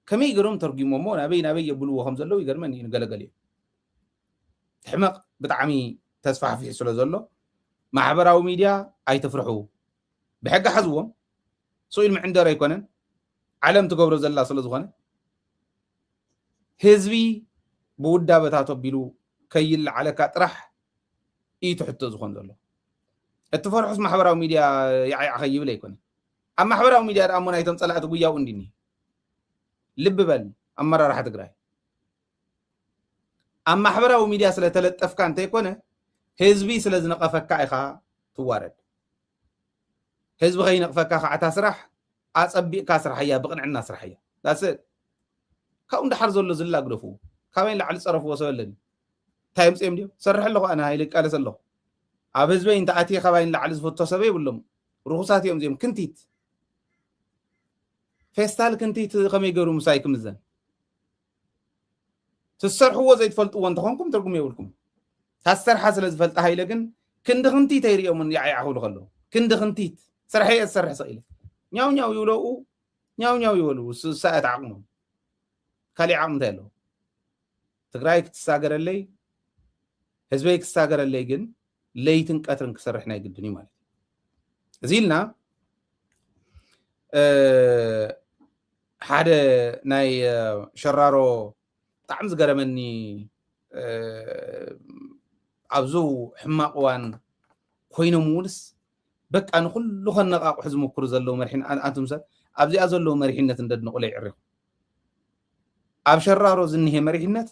ከመይ ገሮም ተርጉሞሞ ናበይ ናበይ የብልዎ ከም ዘለዉ ይገርመኒ እዩ። ንገለገሊኦም ሕመቕ ብጣዕሚ ተስፋሕፊሑ ስለ ዘሎ ማሕበራዊ ሚድያ ኣይትፍርሑ። ብሕጊ ሓዝዎም። ስቕ ኢሉ ምዕንደር ኣይኮነን። ዓለም ትገብሮ ዘላ ስለ ዝኾነ ህዝቢ ብውዳበታት ኣቢሉ ከይለዓለካ ጥራሕ እዩ ትሕቶ ዝኾን ዘሎ። እቲ ፈርሑስ ማሕበራዊ ሚድያ ያዕያዕ ከይብል ኣይኮነን። ኣብ ማሕበራዊ ሚድያ ደኣ እሞ ናይቶም ጸላእቲ ጉያው እንዲኒ። ልቢ በል ኣመራርሓ ትግራይ። ኣብ ማሕበራዊ ሚድያ ስለ ተለጠፍካ እንተይኮነ ህዝቢ ስለ ዝነቐፈካ ኢኻ ትዋረድ። ህዝቢ ከይነቕፈካ ከዓ እታ ስራሕ ኣጸቢቕካ ስራሕያ፣ ብቕንዕና ስራሕያ። ዳስ ካብኡ እንዳሓር ዘሎ ዝላ ግደፉ። ካባይ ንላዕሊ ዝጸረፍዎ ሰብ ኣለኒ። እንታይ የምፅኦም ድዮም? ሰርሕ ኣለኹ ኣነ፣ ሃይለ ይቃለስ ኣለኹ። ኣብ ህዝበይ እንተኣትየ ካባይ ንላዕሊ ዝፈቶ ሰብ የብሎም። ርኹሳት እዮም እዚኦም። ክንቲት ፌስታል ክንቲት ከመይ ገሩ ምሳይ ክምዘን? ትሰርሕዎ ዘይትፈልጥዎ እንተኾንኩም ትርጉም የብልኩም። ታሰርሓ ስለ ዝፈልጣ ሃይለ ግን ክንዲ ክንቲት ኣይርእዮምን ያዕያዕ ክብሉ ከለዉ። ክንዲ ክንቲት ስርሐ እየ ዝሰርሕ ስቕ ኢለ። ኛው ኛው ይብለኡ፣ ኛው ኛው ይበሉ። እሱ እሳ እያ ዓቕሞም። ካሊእ ዓቕሚ እንታይ ኣለዎ? ትግራይ ክትሳገረለይ፣ ህዝበይ ክሳገረለይ ግን ለይትን ቀትርን ክሰርሕ ናይ ግድን እዩ ማለት እዩ። እዚ ኢልና ሓደ ናይ ሸራሮ ብጣዕሚ ዝገረመኒ ኣብዚ ሕማቕ እዋን ኮይኖም እውንስ በቃ ንኩሉ ከነቃቕሑ ዝምክሩ ዘለዉ መሪሕን ኣንቱም ሰብ ኣብዚኣ ዘለዉ መሪሕነት እንደድንቑለ ይዕሪኹ። ኣብ ሸራሮ ዝንሄ መሪሕነት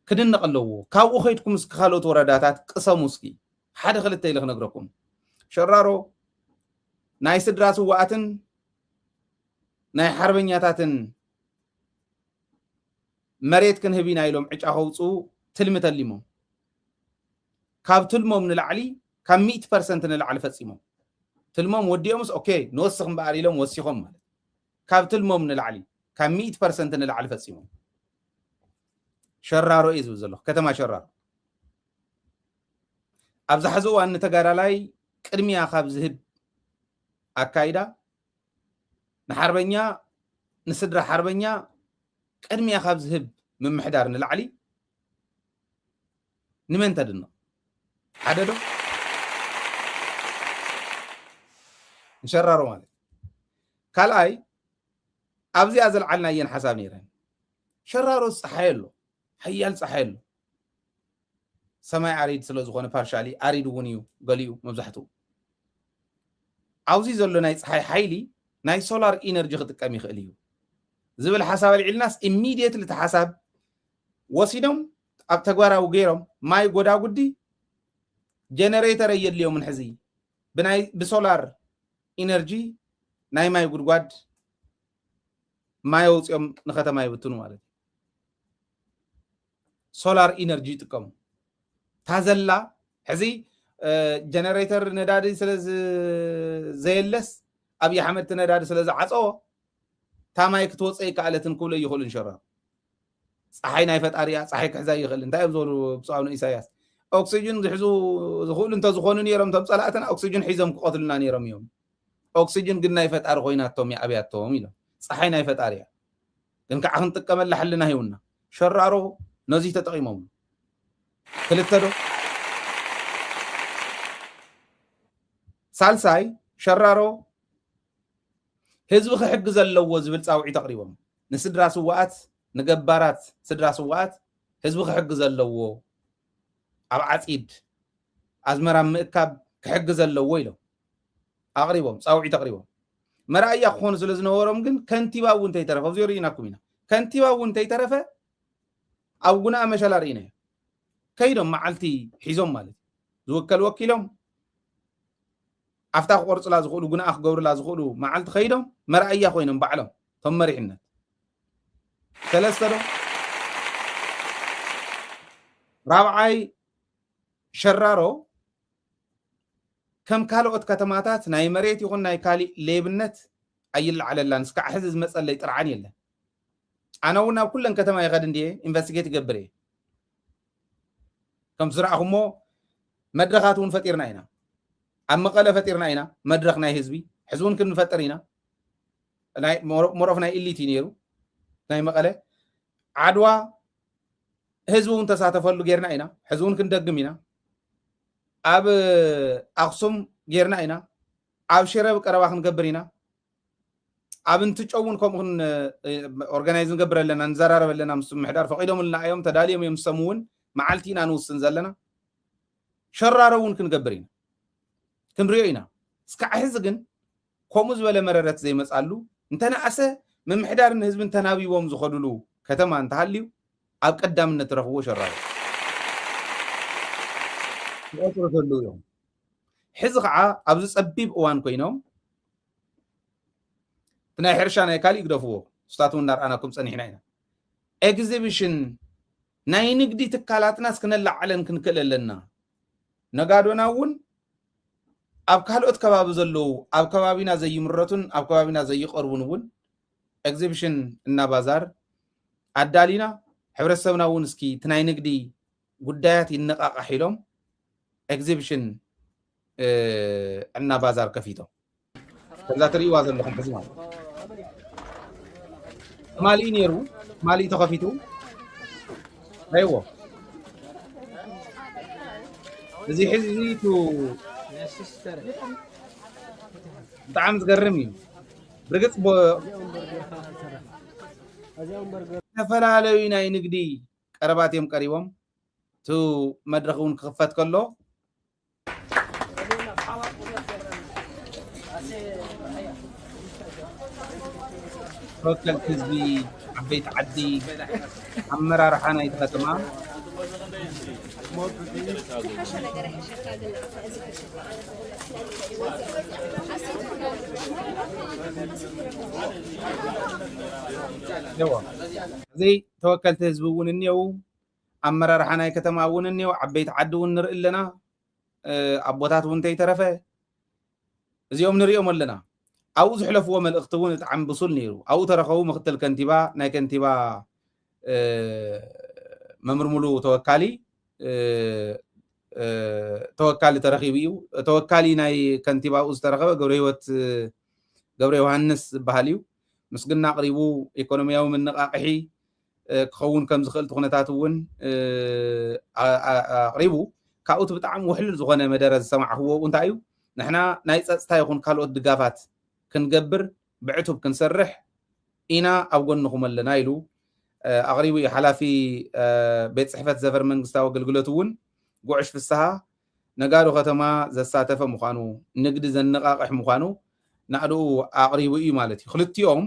ክድነቕ ኣለዎ። ካብኡ ከይድኩም እስኪ ካልኦት ወረዳታት ቅሰሙ እስኪ። ሓደ ክልተ ኢለ ክነግረኩም። ሸራሮ ናይ ስድራ ስዋኣትን ናይ ሓርበኛታትን መሬት ክንህብ ኢና ኢሎም ዕጫ ከውፅኡ ትልሚ ተሊሞም። ካብ ትልሞም ንላዕሊ ካብ ሚእቲ ፐርሰንት ንላዕሊ ፈፂሞም። ትልሞም ወዲኦምስ ኦኬ ንወስኽ እምበኣር ኢሎም ወሲኾም ማለት። ካብ ትልሞም ንላዕሊ ካብ ሚእቲ ፐርሰንት ንላዕሊ ፈፂሞም። ሸራሮ እየ ዝብል ዘለኹ፣ ከተማ ሸራሮ። ኣብዚ ሕዚ እዋን ንተጋዳላይ ቅድሚያ ካብ ዝህብ ኣካይዳ፣ ንሓርበኛ፣ ንስድራ ሓርበኛ ቅድሚያ ካብ ዝህብ ምምሕዳር ንላዕሊ ንመን ተድንቕ? ሓደ ዶ? ንሸራሮ ማለት። ካልኣይ ኣብዚኣ ዘልዓልናየን ሓሳብ ነይረን። ሸራሮ ፀሓይ ኣሎ፣ ሓያል ፀሓይ ኣሎ። ሰማይ ኣሪድ ስለ ዝኾነ ፓርሻሊ ኣሪድ እውን እዩ፣ ገሊኡ መብዛሕትኡ። ኣብዚ ዘሎ ናይ ፀሓይ ሓይሊ ናይ ሶላር ኢነርጂ ክጥቀም ይኽእል እዩ ዝብል ሓሳብ ኣልዒልናስ ኢሚድየትሊ እቲ ሓሳብ ወሲዶም ኣብ ተግባራዊ ገይሮም ማይ ጎዳጉዲ ጀነሬተር ኣየድልዮምን ሕዚ ብናይ ብሶላር ኢነርጂ ናይ ማይ ጉድጓድ ማይ ኣውፅኦም ንከተማ ይብትኑ ማለት እዩ። ሶላር ኢነርጂ ይጥቀሙ። ታዘላ ሕዚ ጀነሬተር ነዳዲ ስለ ዘየለስ ኣብይ ኣሕመድ እቲ ነዳዲ ስለ ዝዓፀዎ ታማይ ክትወፀ ይከኣለትን ክብሎ ይኽእሉ ንሸራ ፀሓይ ናይ ፈጣሪ እያ፣ ፀሓይ ክሕዛ ይኽእል። እንታይ እዮም ዝበሉ ብፁዕ ኣቡነ ኢሳያስ? ኦክሲጅን ዝሕዙ ዝኽእሉ እንተዝኾኑ ነይሮም እቶም ፀላእትና ኦክሲጅን ሒዞም ክቐትሉና ነይሮም እዮም። ኦክሲጅን ግን ናይ ፈጣሪ ኮይናቶም እያ ኣብያቶም ኢሎም። ፀሓይ ናይ ፈጣሪ እያ፣ ግን ከዓ ክንጥቀመላ ሕልና ሂውና። ሸራሮ ነዚ ተጠቂሞም። ክልተ ዶ? ሳልሳይ ሸራሮ ህዝቢ ክሕግዝ ኣለዎ ዝብል ፃውዒት ኣቕሪቦም። ንስድራ ስዋኣት፣ ንገባራት ስድራ ስዋኣት ህዝቢ ክሕግዝ ኣለዎ፣ ኣብ ዓፂድ ኣዝመራ ምእካብ ክሕግዝ ኣለዎ ኢሎም ኣቕሪቦም፣ ፃውዒት ኣቕሪቦም። መርኣያ ክኾኑ ስለ ዝነበሮም ግን ከንቲባ እውን እንተይተረፈ፣ ኣብዚኦ ርኢናኩም ኢና። ከንቲባ እውን እንተይተረፈ ኣብ ጉንኣ መሸላ ርኢናዮ። ከይዶም መዓልቲ ሒዞም ማለት እዩ። ዝውከል ወኪሎም ኣብታ ክቆርፅላ ዝኽእሉ፣ ጉንኣ ክገብርላ ዝኽእሉ መዓልቲ ከይዶም መርኣያ ኮይኖም ባዕሎም እቶም መሪሕነት። ሰለስተ ዶ? ራብዓይ ሸራሮ ከም ካልኦት ከተማታት ናይ መሬት ይኹን ናይ ካሊእ ሌብነት ኣይለዓለላን። እስካዕ ሕዚ ዝመፀለይ ጥርዓን የለን። ኣነ እውን ናብ ኩለን ከተማ ይኸድ እንድየ ኢንቨስቲጌት ይገብር እየ። ከም ዝረኣኹሞ መድረኻት እውን ፈጢርና ኢና። ኣብ መቐለ ፈጢርና ኢና መድረኽ ናይ ህዝቢ። ሕዚ እውን ክንፈጥር ኢና። ናይ ሞሮ-፣ ሞሮፍ ናይ ኢሊት እዩ ነይሩ ናይ መቐለ። ዓድዋ ህዝቢ እውን ተሳተፈሉ ጌርና ኢና። ሕዚ እውን ክንደግም ኢና። ኣብ ኣኽሱም ጌርና ኢና። ኣብ ሽረ ብቀረባ ክንገብር ኢና። ኣብ እንትጨው እውን ከምኡ ክን-፣ ኦርጋናይዝ ንገብር ኣለና፣ ንዘራረብ ኣለና። ምስ ምሕዳር ፈቒዶምልና እዮም፣ ተዳልዮም እዮም። ሰሙ እውን መዓልቲ ኢና ንውስን ዘለና። ሸራሮ እውን ክንገብር ኢና፣ ክንሪኦ ኢና። እስካዕ ሕዚ ግን ከምኡ ዝበለ መረረት ዘይመፃሉ፣ እንተነኣሰ ምምሕዳርን ህዝብን ተናቢቦም ዝኸዱሉ ከተማ እንተሃልዩ ኣብ ቀዳምነት ረኽብዎ ሸራሮ። ክቆፅሩ ተልው እዮም። ሕዚ ከዓ ኣብዚ ፀቢብ እዋን ኮይኖም እቲ ናይ ሕርሻ ናይ ካሊእ ግደፍዎ፣ ስታትውን እናርኣናኩም ፀኒሕና ኢና። ኤግዚቢሽን ናይ ንግዲ ትካላትናስ ክነላዓለን ክንክእል ኣለና። ነጋዶና እውን ኣብ ካልኦት ከባቢ ዘለዉ ኣብ ከባቢና ዘይምረቱን ኣብ ከባቢና ዘይቀርቡን እውን ኤግዚቢሽን እና ባዛር ኣዳሊና፣ ሕብረተሰብና እውን እስኪ እቲ ናይ ንግዲ ጉዳያት ይነቃቃሕ ኢሎም ኤግዚቢሽን እና ባዛር ከፊቶም። ከምዛ ትርእይዋ ዘለኹም ሕዚ ማለት ትማሊ ነይሩ፣ ትማሊ ተኸፊቱ ኣይዎ። እዚ ሕዚ ቱ ብጣዕሚ ዝገርም እዩ። ብርግፅ ዝተፈላለዩ ናይ ንግዲ ቀረባት እዮም ቀሪቦም። እቲ መድረኽ እውን ክኽፈት ከሎ ተወከልቲ ህዝቢ፣ ዓበይቲ ዓዲ፣ ኣመራርሓ ናይቲ ከተማ እዚ ተወከልቲ ህዝቢ እውን እኒአው፣ ኣመራርሓ ናይ ከተማ እውን እኒአው፣ ዓበይቲ ዓዲ እውን ንርኢ ኣለና። ኣቦታት እውን እንተይተረፈ እዚኦም ንሪኦም ኣለና። ኣብኡ ዝሕለፍዎ መልእኽቲ እውን ብጣዕሚ ብሱል ነይሩ። ኣብኡ ተረኸቡ ምክትል ከንቲባ፣ ናይ ከንቲባ መምህር ሙሉ ተወካሊ ተወካሊ ተረኺቡ እዩ። ተወካሊ ናይ ከንቲባኡ ዝተረኸበ ገብረ ህይወት ገብረ ዮሃንስ ዝበሃል እዩ። ምስግና ኣቕሪቡ፣ ኢኮኖሚያዊ መነቓቕሒ ክኸውን ከም ዝኽእል እቲ ኩነታት እውን ኣቕሪቡ። ካብኡ እቲ ብጣዕሚ ውሕሉል ዝኾነ መደረ ዝሰማዕኽዎ እንታይ እዩ? ንሕና ናይ ፀፅታ ይኹን ካልኦት ድጋፋት ክንገብር ብዕቱብ ክንሰርሕ ኢና፣ ኣብ ጎንኹም ኣለና ኢሉ ኣቕሪቡ እዩ። ሓላፊ ቤት ፅሕፈት ዘፈር መንግስታዊ ኣገልግሎት እውን ጉዕሽ ፍስሃ ነጋዶ ከተማ ዘሳተፈ ምዃኑ፣ ንግዲ ዘነቓቕሕ ምዃኑ ናእድኡ ኣቕሪቡ እዩ ማለት እዩ። ክልቲኦም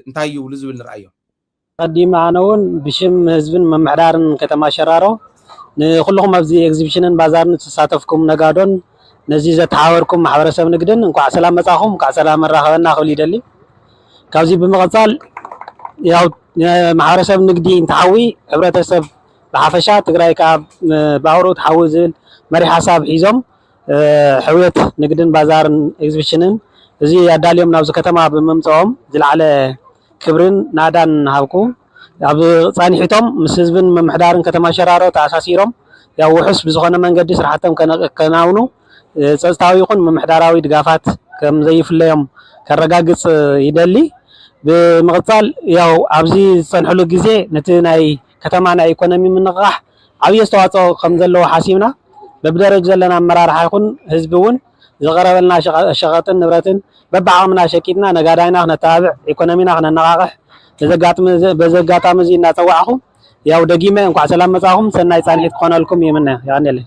እንታይ ይብሉ ዝብል ንርኣዮም። ቀዲመ ኣነ እውን ብሽም ህዝብን ምምሕዳርን ከተማ ሸራሮ ንኩልኹም ኣብዚ ኤግዚቢሽንን ባዛርን ዝተሳተፍኩም ነጋዶን ነዚ ዘተሓበርኩም ማሕበረሰብ ንግድን እንኳዕ ሰላም መጻኹም፣ እንኳዕ ሰላም መራኸበና ክብል ይደሊ። ካብዚ ብምቕጻል ያው ማሕበረሰብ ንግዲ እንተሓዊ ሕብረተሰብ ብሓፈሻ ትግራይ ከዓ ብኣውርኡ ትሓዊ ዝብል መሪሕ ሓሳብ ሒዞም ሕውየት ንግድን ባዛርን ኤግዚቢሽንን እዚ ኣዳልዮም ናብዚ ከተማ ብምምፅኦም ዝለዓለ ክብርን ናእዳን ንሃብኩ። ኣብ ፃኒሒቶም ምስ ህዝብን ምምሕዳርን ከተማ ሸራሮ ተኣሳሲሮም ያው ውሑስ ብዝኾነ መንገዲ ስራሕቶም ከነ- ከናውኑ ፀፅታዊ ይኹን ምምሕዳራዊ ድጋፋት ከም ዘይፍለዮም ከረጋግፅ ይደሊ። ብምቕፃል ያው ኣብዚ ዝፀንሕሉ ግዜ ነቲ ናይ ከተማ ናይ ኢኮኖሚ ምንቕቓሕ ዓብዪ ኣስተዋፅኦ ከም ዘለዎ ሓሲብና በብደረጅ ዘለና ኣመራርሓ ይኹን ህዝቢ እውን ዝቐረበልና ሸቐጥን ንብረትን በብዓቕምና ሸቂጥና ነጋዳይና ክነተባብዕ ኢኮኖሚና ክነነቓቕሕ በዚ ኣጋጣሚ እዚ እናፀዋዕኹ ያው ደጊመ እንኳዕ ሰላም መፃኹም ሰናይ ፃንሒት ክኾነልኩም ይምነ። የቐንየለይ።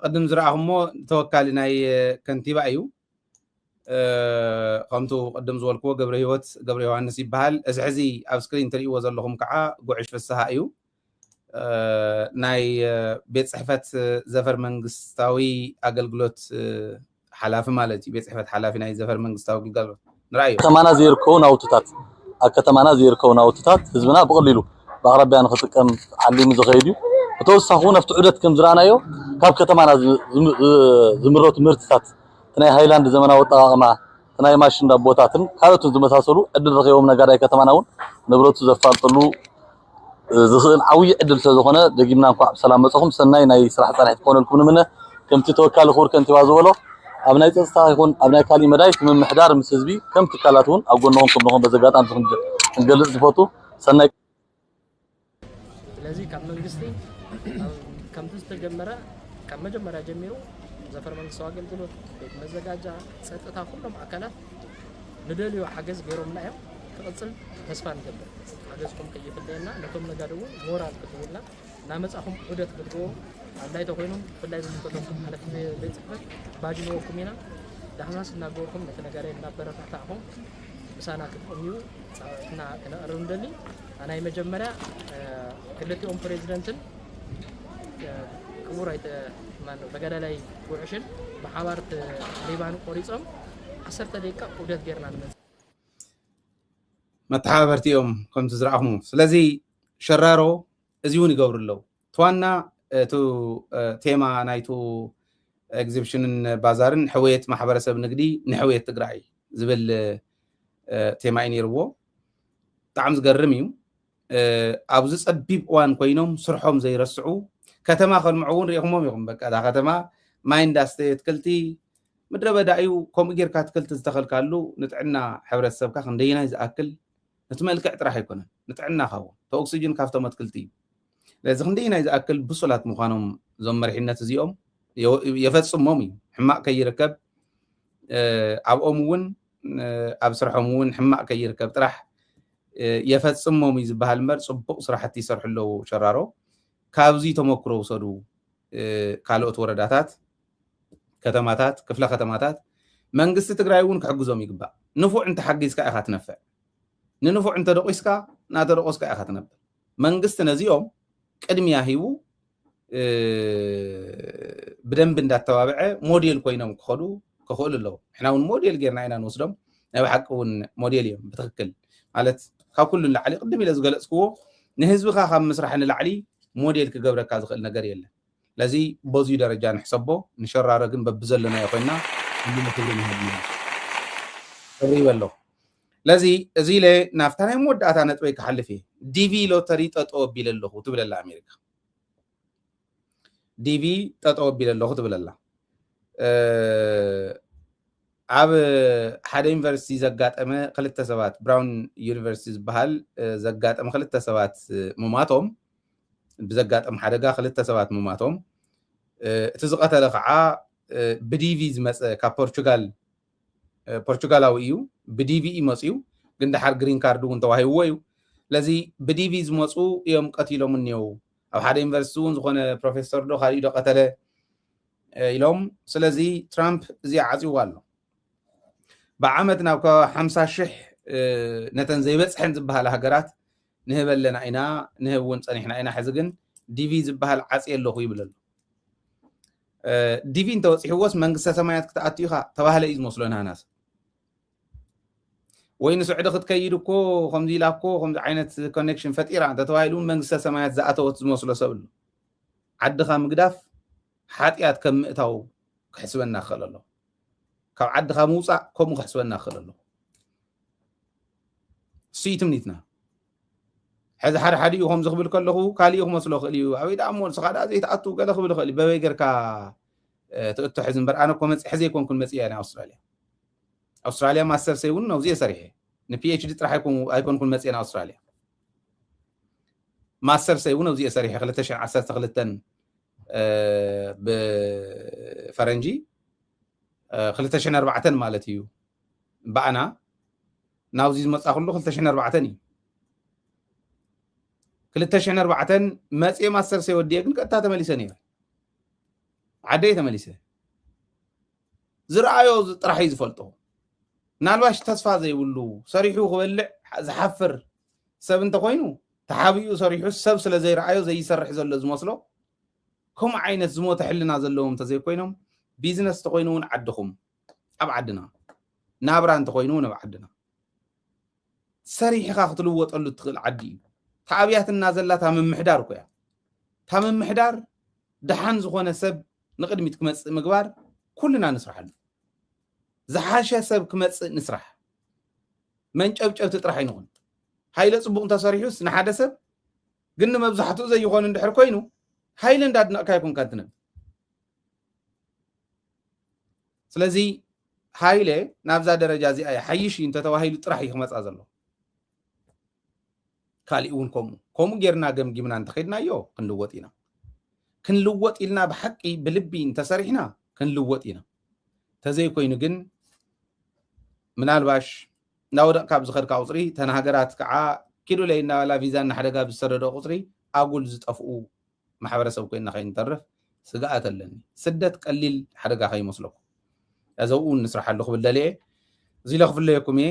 ቅድም ዝረኣኹሞ ተወካሊ ናይ ከንቲባ እዩ። ከምቱ ቅድም ዝበልክዎ ገብረ ህይወት ገብረ ዮሃንስ ይበሃል። እዚ ሕዚ ኣብ ስክሪን ትርእይዎ ዘለኹም ከዓ ጉዕሽ ፍስሃ እዩ። ናይ ቤት ፅሕፈት ዘፈር መንግስታዊ ኣገልግሎት ሓላፊ ማለት እዩ። ቤት ፅሕፈት ሓላፊ ናይ ዘፈር መንግስታዊ ግልጋሎት ንርኣዮ። ከተማና ዘይርከቡ ናውትታት ኣብ ከተማና ዘይርከቡ ናውትታት ህዝብና ብቐሊሉ ብኣቕራቢያ ንክጥቀም ዓሊሙ ዝኸይድ እዩ። ብተወሳኺ እውን ኣብቲ ዑደት ከም ዝረኣናዮ ካብ ከተማና ዝምረቱ ምህርትታት እቲ ናይ ሃይላንድ ዘመናዊ ኣጠቓቕማ እቲ ናይ ማሽን ዳቦታትን ካልኦትን ዝመሳሰሉ ዕድል ረኺቦም ነጋዳይ ከተማና እውን ንብረቱ ዘፋልጠሉ ዝኽእል ዓብዪ ዕድል ስለዝኾነ ደጊምና እንኳዕ ብሰላም መፀኹም ሰናይ ናይ ስራሕ ፃንሒት ክኾነልኩም ንምነ። ከምቲ ተወካሊ ክቡር ከንቲባ ዝበሎ ኣብ ናይ ፀፅታ ይኹን ኣብ ናይ ካሊእ መዳይ እቲ ምምሕዳር ምስ ህዝቢ ከም ትካላት እውን ኣብ ጎንኹም ከምንኾን በዚ ኣጋጣሚ ክንገልፅ ዝፈቱ ሰናይ ስለዚ ካብ መንግስቲ ከምቲ ዝተጀመረ ካብ መጀመርያ ጀሚሩ ዘፈር መንግስታዊ ኣገልግሎት ቤት መዘጋጃ ፀጥታ ኩሎም ኣካላት ንደልዮ ሓገዝ ገይሮምና እዮም ክቕፅል ተስፋ ንገብር ሓገዝኩም ከይፍለየና ነቶም ነጋዶ እውን ሞራል ክትህቡልና እናመፃኹም ዑደት ክትገብሩ ኣድላይ ተኮይኑ ብፍላይ ዝምልከተኩም ሓለፍቲ ቤት ፅሕፈት ባጅ ንወኩም ኢና ዳህሳስ እናገበርኩም ነቲ ነጋዳይ እናበረታታዕኹም ምሳና ክትቕንዩ ፃውዒትና ክነቕርብ ንደሊ ናይ መጀመርያ ክልቲኦም ፕሬዚደንትን ክቡር ኣይተ ተጋዳላይ ጉዕሽን ብሓባር ሪባን ቆሪፆም ዓሰርተ ደቂቃ ዑደት ጌርና ንመፅእ መተሓባበርቲ እዮም ከምቲ ዝረኣኹም። ስለዚ ሸራሮ እዚ እውን ይገብሩ ኣለዉ። እቲ ዋና እቲ ቴማ ናይቱ ኤግዚቢሽንን ባዛርን ሕውየት ማሕበረሰብ ንግዲ ንሕውየት ትግራይ ዝብል ቴማ እዩ ነይርዎ። ብጣዕሚ ዝገርም እዩ። ኣብዚ ፀቢብ እዋን ኮይኖም ስርሖም ዘይረስዑ ከተማ ከልምዑ እውን ሪኢኹሞም ኢኹም። በቃ እታ ከተማ ማይ እንዳስተየ ኣትክልቲ ምድረ በዳ እዩ። ከምኡ ጌርካ ኣትክልቲ ዝተኸልካሉ ንጥዕና ሕብረተሰብካ ክንደይናይ ዝኣክል ነቲ መልክዕ ጥራሕ ኣይኮነን ንጥዕናኻ እውን እቲ ኦክስጅን ካብቶም ኣትክልቲ እዩ። ስለዚ ክንደይናይ ዝኣክል ብሱላት ምዃኖም እዞም መሪሕነት እዚኦም የፈፅሞም እዩ። ሕማቕ ከይርከብ ኣብኦም እውን ኣብ ስርሖም እውን ሕማቕ ከይርከብ ጥራሕ የፈፅሞም እዩ ዝበሃል እምበር ፅቡቕ ስራሕቲ ይሰርሑ ኣለዉ ሸራሮ። ካብዚ ተመክሮ ውሰዱ። ካልኦት ወረዳታት፣ ከተማታት፣ ክፍለ ከተማታት መንግስቲ ትግራይ እውን ክሕግዞም ይግባእ። ንፉዕ እንተሓጊዝካ ኢኻ ትነፍዕ። ንንፉዕ እንተደቂስካ እናተደቆስካ ኢኻ ትነብር። መንግስቲ ነዚኦም ቅድሚያ ሂቡ ብደንቢ እንዳተባበዐ ሞዴል ኮይኖም ክኸዱ ክኽእሉ ኣለዎ። ንሕና እውን ሞዴል ጌርና ኢና ንወስዶም። ናይ ብሓቂ እውን ሞዴል እዮም ብትኽክል። ማለት ካብ ኩሉ ንላዕሊ ቅድም ኢለ ዝገለፅክዎ ንህዝብኻ ካብ ምስራሕ ንላዕሊ ሞዴል ክገብረካ ዝኽእል ነገር የለን። ለዚ በዚዩ ደረጃ ንሕሰቦ፣ ንሸራረ ግን በብዘለናዮ ኮይና ኩሉ ንክብሪ ንህብ ክብሪ ይበሎ። ለዚ እዚ ኢለ ናብታ ናይ መወዳእታ ነጥበይ ክሓልፍ እየ። ዲቪ ሎተሪ ጠጠው ኣቢለ ኣለኹ ትብለላ ኣሜሪካ። ዲቪ ጠጠው ኣቢለ ኣለኹ ትብለላ። ኣብ ሓደ ዩኒቨርሲቲ ዘጋጠመ ክልተ ሰባት፣ ብራውን ዩኒቨርሲቲ ዝበሃል ዘጋጠመ ክልተ ሰባት ምማቶም፣ ብዘጋጠም ሓደጋ ክልተ ሰባት ምማቶም፣ እቲ ዝቐተለ ከዓ ብዲቪ ዝመፀ ካብ ፖርቹጋል ፖርቹጋላዊ እዩ። ብዲቪ እዩ መፅዩ፣ ግን ደሓር ግሪን ካርድ እውን ተዋሂብዎ እዩ። ስለዚ ብዲቪ ዝመፁ እዮም ቀቲሎም እኒው። ኣብ ሓደ ዩኒቨርሲቲ እውን ዝኾነ ፕሮፌሰር ዶ ካልእ ዶ ቀተለ ኢሎም። ስለዚ ትራምፕ እዚ ዓፅይዎ ኣሎ። ብዓመት ናብ ከባቢ ሓምሳ ሽሕ ነተን ዘይበፅሐን ዝበሃላ ሃገራት ንህብ ኣለና ኢና፣ ንህብ እውን ፀኒሕና ኢና። ሕዚ ግን ዲቪ ዝበሃል ዓፅየ ኣለኹ ይብል ኣሎ። ዲቪ እንተወፂሕዎስ መንግስተ ሰማያት ክትኣቱ ኢኻ ተባህለ እዩ ዝመስሎ ናህናስ። ወይ ንስዑዲ ክትከይድ እኮ ከምዚ ኢላ እኮ ከምዚ ዓይነት ኮኔክሽን ፈጢራ እንተተባሂሉ እውን መንግስተ ሰማያት ዝኣተወት ዝመስሎ ሰብ ኣሎ። ዓድኻ ምግዳፍ ሓጢኣት ከም ምእታው ክሕስበና ክኽእል ኣሎ። ካብ ዓድኻ ምውፃእ ከምኡ ክሕስበና ክኽእል ኣሎ። እሱ እዩ ትምኒትና። ሕዚ ሓደ ሓዲኡ ከምዚ ክብል ከለኹ ካሊኡ ክመስሎ ክእል እዩ። ኣበይ ደኣ እሞ ንስኻ ደኣ ዘይትኣቱ ገለ ክብል ይኽእል እዩ። በበይ ጌርካ ትእቶ ሕዚ እምበር ኣነ እኮ መፅእ ሕዚ ኣይኮንኩን መፅእ እያ ናይ ኣውስትራልያ። ኣውስትራልያ ማስተርሰይ እውን ነውዚ እየ ሰሪሐ። ንፒኤችዲ ጥራሕ ኣይኮንኩን መፅእ ናይ ኣውስትራልያ። ማስተርሰይ እውን ነውዚ እየ ሰሪሐ ክልተ ሽሕን ዓሰርተ ክልተን ብፈረንጂ ክልተ ሽሕን ኣርባዕተን ማለት እዩ። ብኣና ናብዚ ዝመፃ ኩሉ ክልተ ሽሕን ኣርባዕተን እዩ። ክልተ ሽሕን ኣርባዕተን መፅየ ማስተርሰይ ወዲየ ግን ቀጥታ ተመሊሰ ነይረ። ዓደየ ተመሊሰ። ዝረኣዮ ጥራሕ እዩ ዝፈልጦ። ምናልባሽ ተስፋ ዘይብሉ ሰሪሑ ክበልዕ ዝሓፍር ሰብ እንተኮይኑ ተሓቢኡ ሰሪሑ ሰብ ስለ ዘይረኣዮ ዘይሰርሕ ዘሎ ዝመስሎ ከምኡ ዓይነት ዝሞተ ሕልና ዘለዎም እንተዘይኮይኖም ቢዝነስ ተኮይኑ እውን ዓድኹም ኣብ ዓድና ናብራ እንተኮይኑ እውን ኣብ ዓድና ሰሪሕኻ ክትልወጠሉ እትኽእል ዓዲ እዩ። ተኣብያትና ዘላ እታ ምምሕዳር እኮ እያ። እታ ምምሕዳር ደሓን ዝኾነ ሰብ ንቕድሚት ክመፅእ ምግባር ኩልና ንስራሓሉ። ዝሓሸ ሰብ ክመፅእ ንስራሕ። መንጨብጨብቲ ጥራሕ ኣይንኹን። ሃይለ ፅቡቕ እንተሰሪሑስ ንሓደ ሰብ ግን ንመብዛሕትኡ ዘይኾን እንድሕር ኮይኑ ሃይለ እንዳድነቕካ ይኮንካ ትነብ ስለዚ ሃይለ ናብዛ ደረጃ እዚኣ ይሓይሽ እዩ እንተተባሂሉ ጥራሕ እዩ ክመፃ ዘሎ። ካሊእ እውን ከምኡ ከምኡ ጌርና ገምጊምና እንተኸድናዮ ክንልወጥ ኢና። ክንልወጥ ኢልና ብሓቂ ብልቢ እንተሰሪሕና ክንልወጥ ኢና። ተዘይኮይኑ ግን ምናልባሽ እናወደቕካ ብዝኸድካ ቁፅሪ ተን ሃገራት ከዓ ኪዱለይ እናበላ ቪዛ እናሓደጋ ብዝሰደዶ ቁፅሪ ኣጉል ዝጠፍኡ ማሕበረሰብ ኮይና ከይንተርፍ ስግኣት ኣለኒ። ስደት ቀሊል ሓደጋ ከይመስለኩም። እዛ እውን ንስራሓሉ ክብል ደልየ እዚ ኢለ ክፍለየኩም እየ።